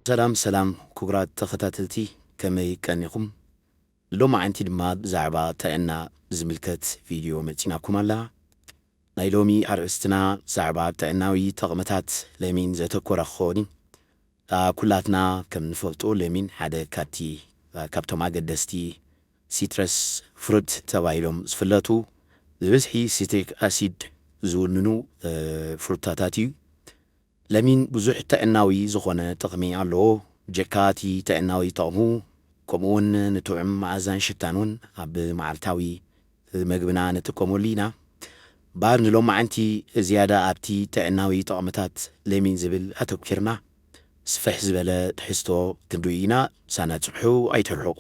ሰላም ሰላም ክቡራት ተኸታተልቲ፣ ከመይ ቀኒኹም? ሎማዓንቲ ድማ ብዛዕባ ጥዕና ዝምልከት ቪድዮ መፂናኩም ኣላ። ናይ ሎሚ ኣርእስትና ብዛዕባ ጥዕናዊ ጥቕምታት ለሚን ዘተኮረ ክኸውን እዩ። ኩላትና ከም ንፈልጦ ለሚን ሓደ ካብቲ ካብቶም ኣገደስቲ ሲትረስ ፍሩት ተባሂሎም ዝፍለጡ፣ ብብዝሒ ሲትሪክ ኣሲድ ዝውንኑ ፍሩታታት እዩ። ለሚን ብዙሕ ጥዕናዊ ዝኾነ ጥቕሚ ኣለዎ። ጀካ እቲ ጥዕናዊ ጥቕሙ፣ ከምኡ እውን ንጥዑም መኣዛን ሽታን እውን ኣብ መዓልታዊ መግብና ንጥቀመሉ ኢና። እምበኣር ንሎማዓንቲ ዝያዳ ኣብቲ ጥዕናዊ ጥቕምታት ለሚን ዝብል ኣተኲርና ስፍሕ ዝበለ ትሕዝቶ ክንርኢ ኢና። ሳና ጽንሑ ኣይትርሕቑ።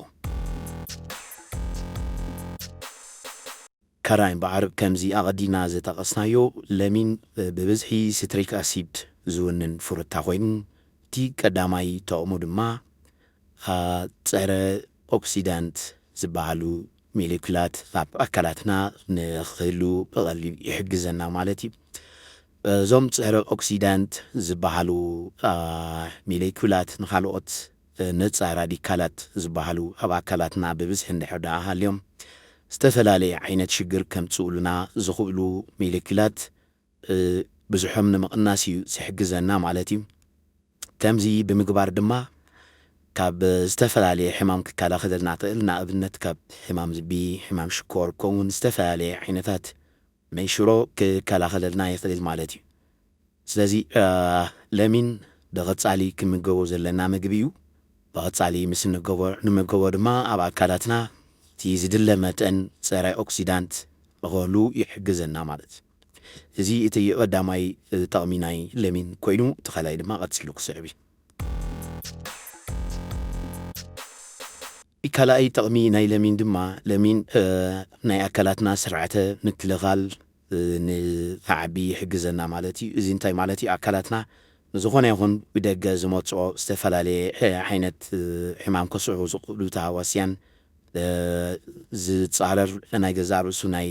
ካራይ እምበኣር ከምዚ ኣቐዲና ዝጠቐስናዮ ለሚን ብብዝሒ ሲትሪክ ኣሲድ ዝውንን ፍሩታ ኮይኑ፣ እቲ ቀዳማይ ጥቕሙ ድማ ጸረ ኦክሲዳንት ዝበሃሉ ሞሌኩላት ኣብ ኣካላትና ንክህሉ ብቐሊል ይሕግዘና ማለት እዩ። እዞም ጸረ ኦክሲዳንት ዝበሃሉ ሞሌኩላት ንኻልኦት ነጻ ራዲካላት ዝበሃሉ ኣብ ኣካላትና ብብዝሒ እንድሕር ደኣ ሃልዮም፣ ዝተፈላለየ ዓይነት ሽግር ከምጽኡልና ዝኽእሉ ሞሌኩላት ብዝሖም ንምቕናስ እዩ ዝሕግዘና ማለት እዩ። ከምዚ ብምግባር ድማ ካብ ዝተፈላለየ ሕማም ክከላኸለልና ይኽእል። ንኣብነት ካብ ሕማም ልቢ፣ ሕማም ሽኮር፣ ከምኡውን ዝተፈላለየ ዓይነታት ናይ ሽሮ ክከላኸለልና ይኽእል ማለት እዩ። ስለዚ ለሚን ብቐጻሊ ክንምገቦ ዘለና ምግቢ እዩ። ብቐጻሊ ምስ እንገቦ፣ ንመገቦ ድማ ኣብ ኣካላትና እቲ ዝድለ መጠን ጸረ ኦክሲዳንት ንኸሉ ይሕግዘና ማለት እዩ። እዚ እቲ ቀዳማይ ጠቕሚ ናይ ለሚን ኮይኑ፣ እቲ ካልኣይ ድማ ቀጺሉ ክስዕብ እዩ። እቲ ካልኣይ ጠቕሚ ናይ ለሚን ድማ ለሚን ናይ ኣካላትና ስርዓተ ምክልኻል ንክዓቢ ይሕግዘና ማለት እዩ። እዚ እንታይ ማለት እዩ? ኣካላትና ንዝኾነ ይኹን ብደገ ዝመጽኦ ዝተፈላለየ ዓይነት ሕማም ከስዕቡ ዝኽእሉ ተሃዋስያን ዝጻረር ናይ ገዛእ ርእሱ ናይ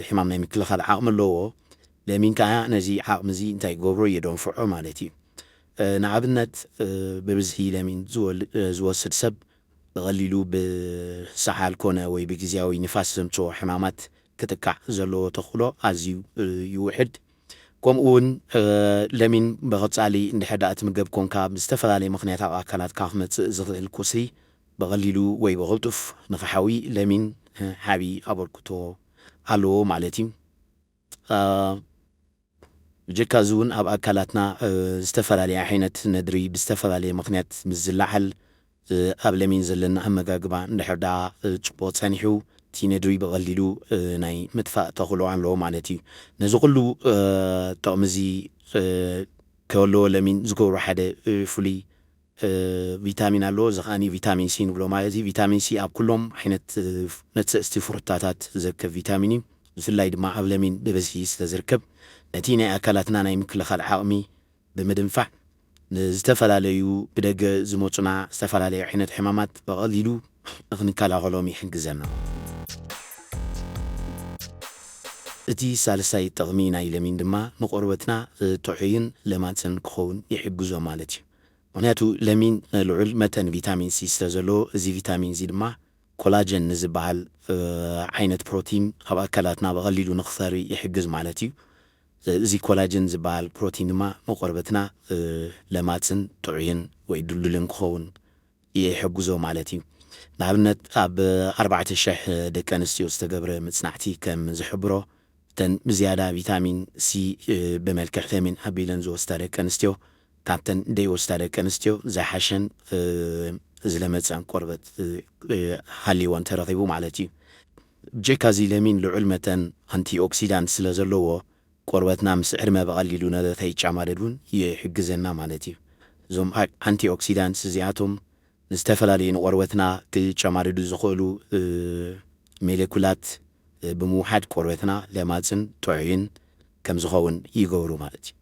ሕማም ናይ ምክልኻል ዓቕሚ ኣለዎ። ለሚን ከኣ ነዚ ዓቕሚ እዚ እንታይ ይገብሮ? የደንፍዖ ማለት እዩ። ንኣብነት ብብዝሒ ለሚን ዝወስድ ሰብ ብቐሊሉ ብሰሓል ኮነ ወይ ብግዝያዊ ንፋስ ዘምጽኦ ሕማማት ክጥቃዕ ዘለዎ ተኽእሎ ኣዝዩ ይውሕድ። ከምኡ እውን ለሚን ብቐጻሊ እንድሕር ደኣ ትምገብ ኮንካ ብዝተፈላለየ ምኽንያት ኣብ ኣካላትካ ክመጽእ ዝኽእል ቁስሊ ብቐሊሉ ወይ ብቕልጡፍ ንኽሓዊ ለሚን ዓቢ ኣበርክቶ ኣለዎ ማለት እዩ። ብጀካ እዚ እውን ኣብ ኣካላትና ዝተፈላለየ ዓይነት ነድሪ ብዝተፈላለየ ምኽንያት ምስ ዝለዓል ኣብ ለሚን ዘለና ኣመጋግባ እንድሕር ደኣ ጽቡቕ ጸኒሑ እቲ ነድሪ ብቐሊሉ ናይ ምጥፋእ ተኽእሎ ኣለዎ ማለት እዩ። ነዚ ኩሉ ጥቕሚ እዚ ክህልዎ ለሚን ዝገብሮ ሓደ ፍሉይ ቪታሚን ኣለዎ። እዚ ከኣ ቪታሚን ሲ ንብሎ ማለት እዩ። ቪታሚን ሲ ኣብ ኩሎም ዓይነት መጥሰስቲ ፍሩታታት ዝርከብ ቪታሚን እዩ። ብፍላይ ድማ ኣብ ለሚን ብብዝሒ ስለ ዝርከብ ነቲ ናይ ኣካላትና ናይ ምክልኻል ዓቕሚ ብምድንፋዕ ንዝተፈላለዩ ብደገ ዝመጹና ዝተፈላለዩ ዓይነት ሕማማት ብቐሊሉ ንክንከላኸሎም ይሕግዘና። እቲ ሳልሳይ ጥቕሚ ናይ ለሚን ድማ ንቆርበትና ጥዑይን ለማፅን ክኸውን ይሕግዞ ማለት እዩ። ምክንያቱ ለሚን ልዑል መጠን ቪታሚን ሲ ስለ ዘለዎ፣ እዚ ቪታሚን እዚ ድማ ኮላጀን ንዝበሃል ዓይነት ፕሮቲን ኣብ ኣካላትና ብቐሊሉ ንክፈሪ ይሕግዝ ማለት እዩ። እዚ ኮላጅን ዝበሃል ፕሮቲን ድማ ንቆርበትና ለማፅን ጥዑይን ወይ ድልዱልን ክኸውን ይሕግዞ ማለት እዩ። ንኣብነት ኣብ ኣርባዕተ ሽሕ ደቂ ኣንስትዮ ዝተገብረ መፅናዕቲ ከም ዝሕብሮ፣ እተን ብዝያዳ ቪታሚን ሲ ብመልክዕ ለሚን ኣቢለን ዝወስዳ ደቂ ኣንስትዮ ካብተን ደይወስዳ ደቂ ኣንስትዮ ዝሓሸን ዝለመፀን ቆርበት ሃልይወን ተረኺቡ ማለት እዩ። ብጀካ እዚ ለሚን ልዑል መጠን ኣንቲኦክሲዳንት ስለ ዘለዎ ቆርበትና ምስ ዕድመ ብቐሊሉ ነቲ ከይጨማደድ እውን ይሕግዘና ማለት እዩ። እዞም ኣንቲኦክሲዳንትስ እዚኣቶም ንዝተፈላለዩ ንቆርበትና ክጨማድዱ ዝኽእሉ ሜሌኩላት ብምውሓድ ቆርበትና ለማፅን ጥዑይን ከም ዝኸውን ይገብሩ ማለት እዩ።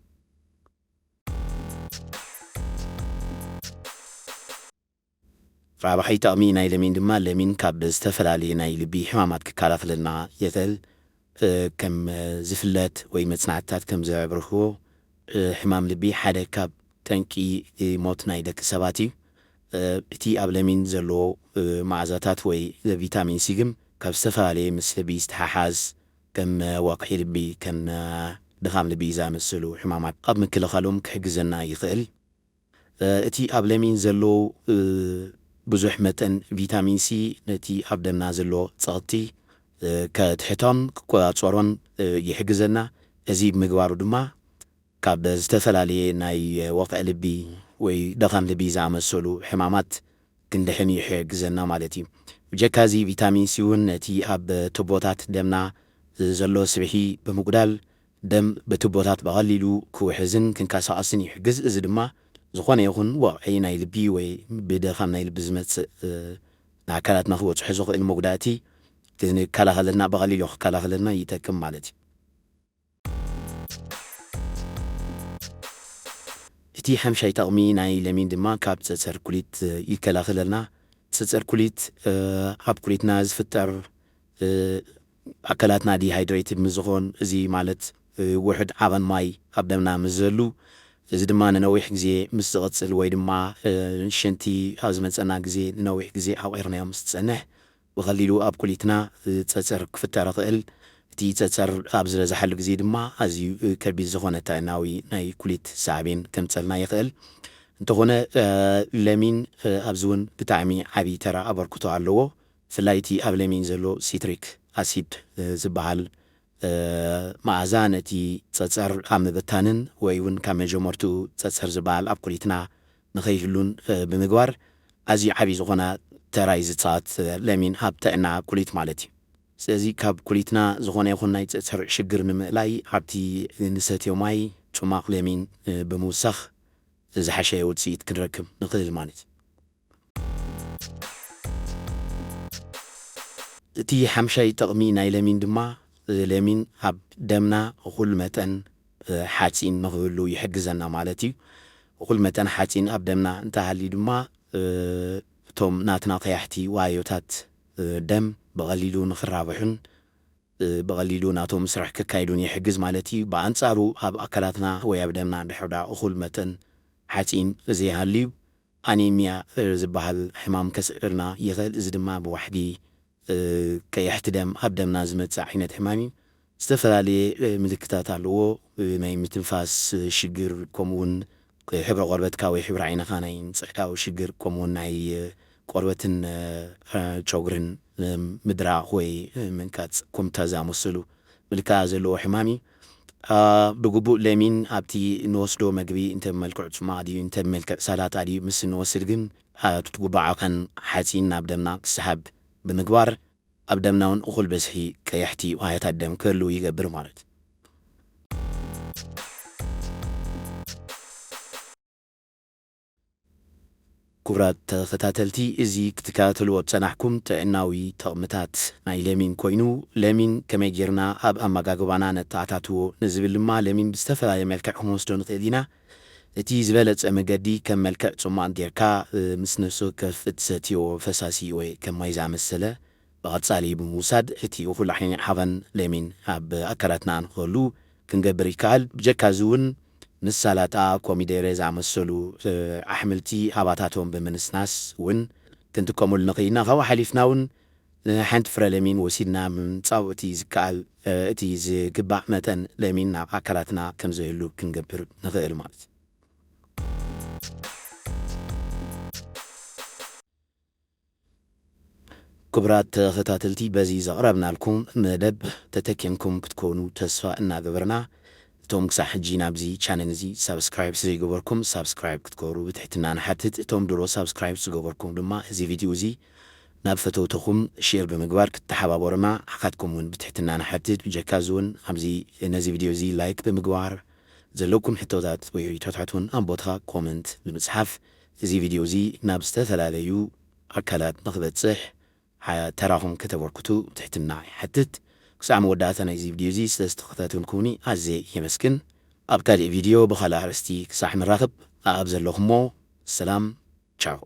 ራብዓይ ጠቕሚ ናይ ለሚን ድማ ለሚን ካብ ዝተፈላለዩ ናይ ልቢ ሕማማት ክከላኸለልና ይኽእል። ከም ዝፍለጥ ወይ መፅናዕትታት ከም ዘብርህዎ ሕማም ልቢ ሓደ ካብ ጠንቂ ሞት ናይ ደቂ ሰባት እዩ። እቲ ኣብ ለሚን ዘሎ መኣዛታት ወይ ቪታሚን ሲ ግን ካብ ዝተፈላለየ ምስ ልቢ ዝተሓሓዝ ከም ወቕዒ ልቢ፣ ከም ድኻም ልቢ ዝኣመሰሉ ሕማማት ኣብ ምክልኻሎም ክሕግዘና ይኽእል። እቲ ኣብ ለሚን ዘሎ ብዙሕ መጠን ቪታሚን ሲ ነቲ ኣብ ደምና ዘሎ ጸቕጢ ከትሕቶን ክቆጻጸሮን ይሕግዘና። እዚ ብምግባሩ ድማ ካብ ዝተፈላለየ ናይ ወቕዒ ልቢ ወይ ድኻም ልቢ ዝኣመሰሉ ሕማማት ክንድሕን ይሕግዘና ማለት እዩ። ብጀካ እዚ ቪታሚን ሲ እውን ነቲ ኣብ ቱቦታት ደምና ዘሎ ስብሒ ብምጉዳል ደም ብቱቦታት ብቐሊሉ ክውሕዝን ክንቀሳቐስን ይሕግዝ። እዚ ድማ ዝኾነ ይኹን ወቕዒ ናይ ልቢ ወይ ብድኻም ናይ ልቢ ዝመጽእ ንኣካላትና ክበጽሖ ዝኽእል መጉዳእቲ ክንከላኸለልና ብቐሊሉ ክከላኸለልና ይጠቅም ማለት እዩ። እቲ ሓምሻይ ጠቕሚ ናይ ለሚን ድማ ካብ ጸጸር ኩሊት ይከላኸለልና። ጸጸር ኩሊት ኣብ ኩሊትና ዝፍጠር ኣካላትና ዲሃይድሬትድ ምስ ዝኾን፣ እዚ ማለት ውሑድ ዓቐን ማይ ኣብ ደምና ምስ ዘሉ፣ እዚ ድማ ንነዊሕ ግዜ ምስ ዝቕጽል ወይ ድማ ሽንቲ ኣብ ዝመጸና ግዜ ንነዊሕ ግዜ ዓቒርናዮ ምስ ዝጸንሕ ብቐሊሉ ኣብ ኩሊትና ጸጸር ክፍጠር ይኽእል። እቲ ጸጸር ኣብ ዝበዝሓሉ ግዜ ድማ ኣዝዩ ከቢድ ዝኾነ ጥዕናዊ ናይ ኩሊት ሳዕቤን ከምጸልና ይኽእል። እንተኾነ ለሚን ኣብዚ እውን ብጣዕሚ ዓብዪ ተራ ኣበርክቶ ኣለዎ። ብፍላይ እቲ ኣብ ለሚን ዘሎ ሲትሪክ ኣሲድ ዝበሃል መኣዛ ነቲ ጸጸር ኣብ ምብታንን ወይ እውን ካብ መጀመርትኡ ጸጸር ዝበሃል ኣብ ኩሊትና ንኸይህሉን ብምግባር ኣዝዩ ዓብዪ ዝኾነ ተራ እዩ ዝጻወት ለሚን ኣብ ጥዕና ኩሊት ማለት እዩ። ስለዚ ካብ ኩሊትና ዝኾነ ይኹን ናይ ጸጸር ሽግር ንምእላይ ኣብቲ ንሰትዮ ማይ ጭማቕ ለሚን ብምውሳኽ ዝሓሸ ውጽኢት ክንረክብ ንኽእል ማለት እዩ። እቲ ሓምሻይ ጥቕሚ ናይ ለሚን ድማ ለሚን ኣብ ደምና እኹል መጠን ሓፂን ንኽህሉ ይሕግዘና ማለት እዩ። እኹል መጠን ሓፂን ኣብ ደምና እንተሃልዩ ድማ እቶም ናትና ቀያሕቲ ዋዮታት ደም ብቐሊሉ ንኽራብሑን ብቐሊሉ ናቶም ስራሕ ከካይዱን ይሕግዝ ማለት እዩ። ብኣንጻሩ ኣብ ኣካላትና ወይ ኣብ ደምና እንድሕር ደኣ እኹል መጠን ሓፂን ዘይሃልዩ ኣኒሚያ ዝበሃል ሕማም ከስዕበልና ይኽእል። እዚ ድማ ብዋሕዲ ቀያሕቲ ደም ኣብ ደምና ዝመጽእ ዓይነት ሕማም እዩ። ዝተፈላለየ ምልክታት ኣለዎ። ናይ ምትንፋስ ሽግር፣ ከምኡውን ሕብሪ ቆርበትካ ወይ ሕብሪ ዓይንኻ ናይ ምጽዕዳው ሽግር፣ ከምኡውን ናይ ቆርበትን ጨጉርን ምድራቕ ወይ ምንቃጽ፣ ኮምታ ዝኣመሰሉ ምልክታት ዘለዎ ሕማም እዩ። ብግቡእ ለሚን ኣብቲ ንወስዶ መግቢ እንተ ብመልክዕ ጹማቕ ድዩ እንተ ብመልክዕ ሳላጣ ድዩ ምስ እንወስድ ግን እቲ ግቡእ ዓቐን ሓጺን ናብ ደምና ክስሓብ ብምግባር ኣብ ደምና እውን እኹል በዝሒ ቀያሕቲ ዋህዮታት ደም ክህልው ይገብር ማለት እዩ። ክቡራት ተኸታተልቲ፣ እዚ ክትከታተልዎ ዝጸናሕኩም ጥዕናዊ ጥቕምታት ናይ ለሚን ኮይኑ፣ ለሚን ከመይ ጌርና ኣብ ኣመጋግባና ነተኣታትዎ ንዝብል ድማ ለሚን ብዝተፈላለየ መልክዕ ክንወስዶ ንኽእል ኢና። እቲ ዝበለጸ መገዲ ከም መልክዕ ጽሟቕ ጌርካ ምስ ነፍሲ ወከፍ እትሰትዮ ፈሳሲ ወይ ከም ማይ ዝኣመሰለ ብቐጻሊ ብምውሳድ እቲ እኹል ዓይኒ ዓቐን ለሚን ኣብ ኣካላትና ንኽህሉ ክንገብር ይከኣል። ብጀካ እዚ እውን ምስ ሳላጣ፣ ኮሚደረ ዝኣመሰሉ ኣሕምልቲ ኣባታቶም ብምንስናስ እውን ክንጥቀመሉ ንኽእል ኢና። ካብኡ ሓሊፍና እውን ሓንቲ ፍረ ለሚን ወሲድና ምምጻእ እቲ ዝከኣል እቲ ዝግባእ መጠን ለሚን ናብ ኣካላትና ከም ዘህሉ ክንገብር ንኽእል ማለት እዩ። ክቡራት ተኸታተልቲ፣ በዚ ዘቕረብናልኩም መደብ ተተኪንኩም ክትኮኑ ተስፋ እናገበርና፣ እቶም ክሳብ ሕጂ ናብዚ ቻነል እዚ ሳብስክራይብ ዘይገበርኩም ሳብስክራይብ ክትገብሩ ብትሕትና ንሓትት። እቶም ድሮ ሳብስክራይብ ዝገበርኩም ድማ እዚ ቪድዮ እዚ ናብ ፈተውትኹም ሼር ብምግባር ክትተሓባበሩና ሓኻትኩም እውን ብትሕትና ንሓትት። ብጀካ እዚ እውን ኣብዚ ነዚ ቪድዮ እዚ ላይክ ብምግባር ዘለኩም ሕቶታት ወይ ሪቶታት እውን ኣብ ቦትኻ ኮመንት ብምጽሓፍ እዚ ቪድዮ እዚ ናብ ዝተፈላለዩ ኣካላት ንኽበጽሕ ሓ-፣ ተራኹም ከተበርክቱ ትሕትና ይሓትት። ክሳዕ መወዳእታ ናይዚ ቪድዮ እዚ ስለ ዝተኸታተልኩምኒ ኣዝየ የመስግን። ኣብ ካልእ ቪድዮ ብኻልእ ኣርእስቲ ክሳዕ ንራኸብ፣ ኣብ ዘለኹሞ ሰላም፣ ቻው።